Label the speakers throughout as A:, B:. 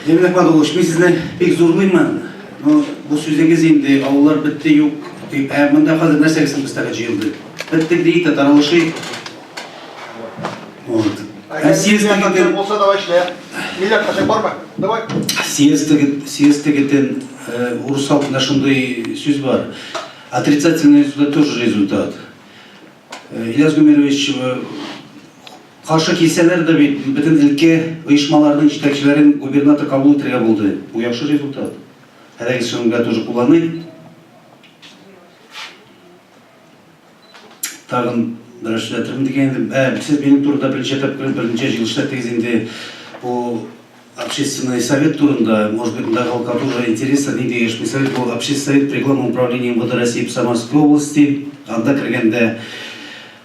A: Җәмил Әхмәдуллович, мин сезне бик зурлыймын. Ну, бу сүзегез инде авыллар бетте юк дип. Ә монда хәзер нәрсәгә соң без тагы җыелдык? Беттек диик тә таралышыйк. Вот. Ә съезд дегетен
B: булса давай эшлә. Миллиард кашык бармы? Давай.
A: Съезд дегет, съезд дегетен урыс халкында шундый сүз бар. Отрицательный результат тоже результат. Ильяс Гомерович, каршы килсәләр дә бит, бөтен өлкә оешмаларының җитәкчеләрен губернатор кабул итәргә булды. Бу яхшы результат. Әйдәгез шуны белән тоже кулланыйк. Тагын берәр сүз әйтермен дигән идем. Ә, сез минем турында берничә тапкыр, берничә җыелышта әйттегез инде. Бу общественный совет турында, может быть, мында халыкка тоже интересно, нинди общественный совет бу общественный совет при Главном управлении МВД России по Самарской области. Анда кергәндә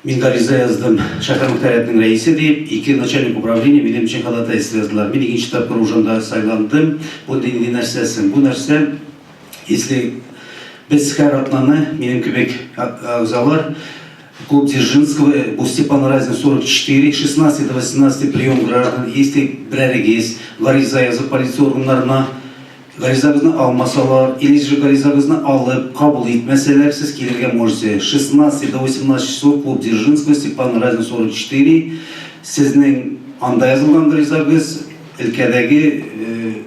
A: мин гариза яздым шәһәр мөхтәриятенең рәисе дип, ике начальник управления минем өчен ходатайство яздылар. Мин икенче тапкыр уже анда сайландым. Бу нинди нәрсәсең? Бу нәрсә, если без һәр атнаны, минем кебек әгъзалар, Клуб Дзержинского, у Степана Разина 44, 16 до 18 прием граждан, если берәрегез гариза язып полиция органнарына, гаризагызны алмасалар, или же гаризагызны алып, кабул итмәсәләр, сез килергә можете. 16 до 18 часов клуб Дзержинского, Степана Разина 44, сезнең анда язылган гаризагыз өлкәдәге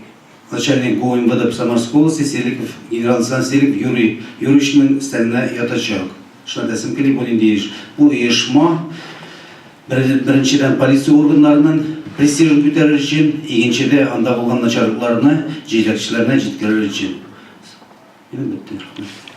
A: начальник ГУМВД по Самарской области Селиков, генерал-лейтенант Селиков Юрий Юрьевичның өстәленә ятачак. Шуны әйтәсем кили, бу нинди эш? Бу оешма, беренчедән, полиция органнарының престижын күтәрер өчен, икенчедә, анда булган начарлыкларны җитәкчеләренә җиткерер өчен. Минем бетте. Рәхмәт.